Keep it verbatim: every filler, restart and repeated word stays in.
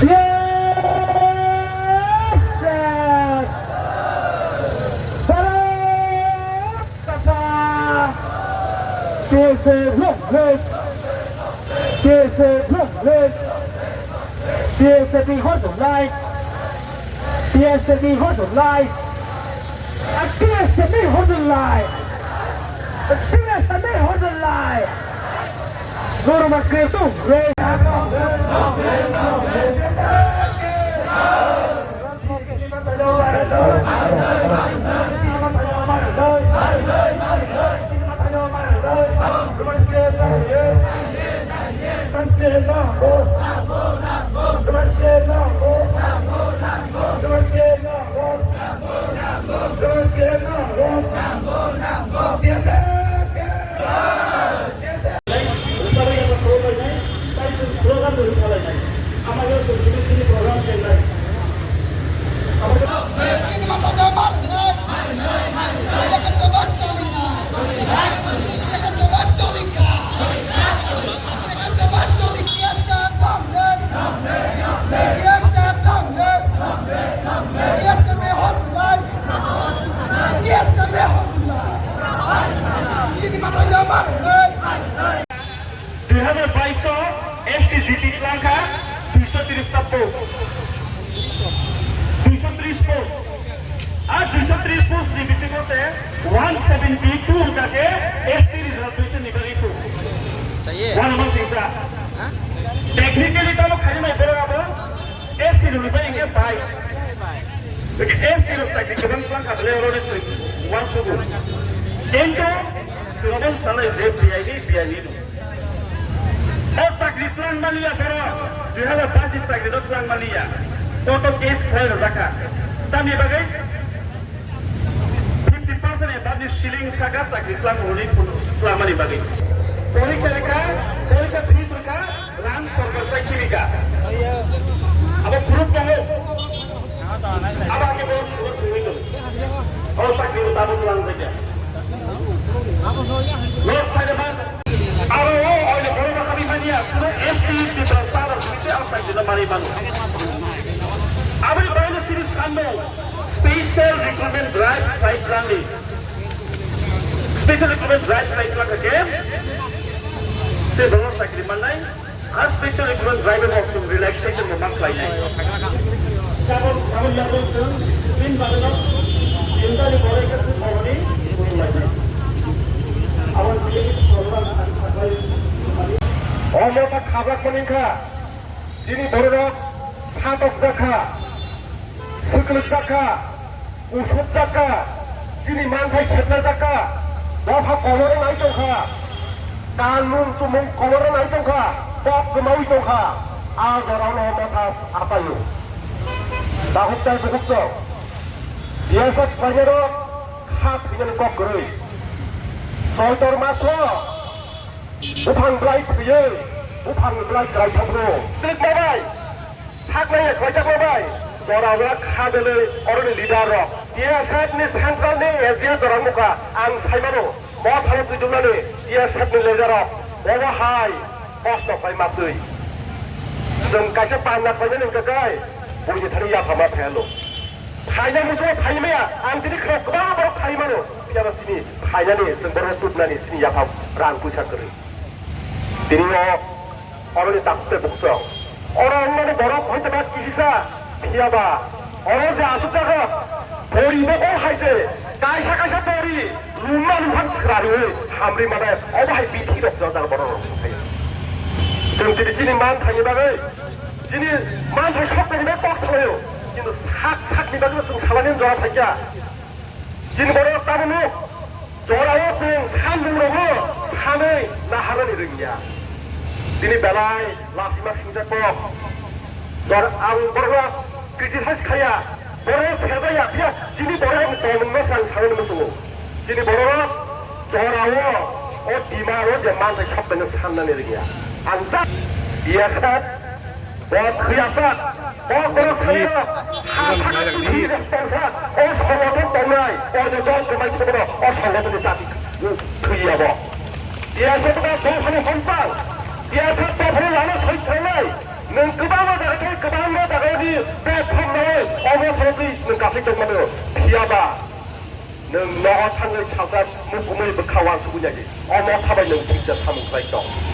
Yes, sir. Bharat Mata Ki jai, long live. Ki jai, long live. T S F ni hor dong lai. T S F ni hor dong lai. T S F ni hor dong lai. T S F ni hor dong lai. Norma Kretu, Re. Dui hazar bais o S T G T tlang kha duiso tris ta post, duiso tris post. A duiso tris post ni bisingo se one seventy two wngkha khe S T reservation ni bagwi tu. One month singsa. Technically tamo khainai borok abo S T rok ni bagwi khe bais. Hwnkhe S T rok chakri kwbang tlang kha bwle oro ni swi uansugo. Kintu swrwngmung salai je B I ni, B I ni no. O chakri tlang maliya borok, dui hazar bais ni chakri no tlang maliya. Court o case khlai rwjak kha. Tamni bagwi fifty percent above ni ceiling saka chakri tlang hwnwi phun-, tlang mani bagwi. Porikha rwkha, porikha fees rwkha, rang sorkar sai khibika. Abo proof tongo. Abo hake bo sugo thwngwi tongo. O chakri bo tabuk tlang jakya. Lo sai de man. Aro o oile borok rok habwi manya, kuno S T, Tiprasa rok simi tei outside no manwi mano. Aboni bagwino sini sanno special recruitment drive khlai tlang di. Special recruitment drive khlai tlang khe se borok chakri mannai. A special recruitment drive no sum relaxation no mang khlai nai. Jabon, jabon, jabon, sum, tin bagwino, tin tari borok khe sum bhoroni, sum lai nai. Omo ta khabrak mani kha, chini bororok satokjak kha, swklugjak kha, usupjak kha, chini manthai sepnajak kha, dopha koloro nai tong kha, kanmung tumung koloro nai tong kha, kok kwmawi tong kha, a jorao no motha apaio. Dahuk tai bukhuk tong, B S F khlainai rok kha thwinani kok kwrwi. Soitor maso, Buphang belai thwiwi, buphang belai kwraithok rw. Twrwkma bai saknai ya khwlaijakma bai jora jora kha belwi oroni leader rok. T S F ni central ni A G A jora wngkha ang saimano, mothano twijloknani T S F ni leader rok bobo hai kosto khlai ma twi. Chwng kaisa panda khlainani wngkha khe buini thani yaphama phaiya lo. Phaina muchungo phai maya, ang tini kheno kwbangma borok phai mano, phiyaba chini phainani, chwng borokno tubunani chini yaphang rang puisa kwrwi. Tini o oroni takhuk tei bukhuk tong. Oro wngnani borok hoi tongma kisisa, phiyaba oro je achukjago, poribo kok hai se, kaisa kaisa pori, luma luphang swkra rwi hamri mane, obo hai bithi rok jojak borok rok. Chwng tini chini man thangni bagwi, chini man thang sok tongni bagwi kok salaio, kintu sak sakni bagwi chwng salani jora thangya. Chini borok tabukno jorao chwng sandung rogo sanwi naharnani rwngya. Chini belai lasima singjakgo. Jor ang borokno criticize khaya, borok serbai ya, phiya chini borok tongmungno chwng sanani muchungo. Chini borok jorao o demand o je manthai sok bai no sannani rwngya. Ang jak biya sak. Bo thwiyasak, bo borok salirok, ha saka pwthwi rok tongsa, o songothon tongnai, o je dol kwmai thwngmano, o songothonni chati thwiya bo. Tiyasa bwkha dophani hwnpang, tiyasa dophani lama soi thangnai, nwng kwbangma jaga thai kwbangma Bo thumnawi omo thangwi nwng kathai tongmano. Phiyaba nwng nogo thangwi sajak mukumui bwkha uansugwi nai di. Omo thabai nwng thwikjak samung khlai tong.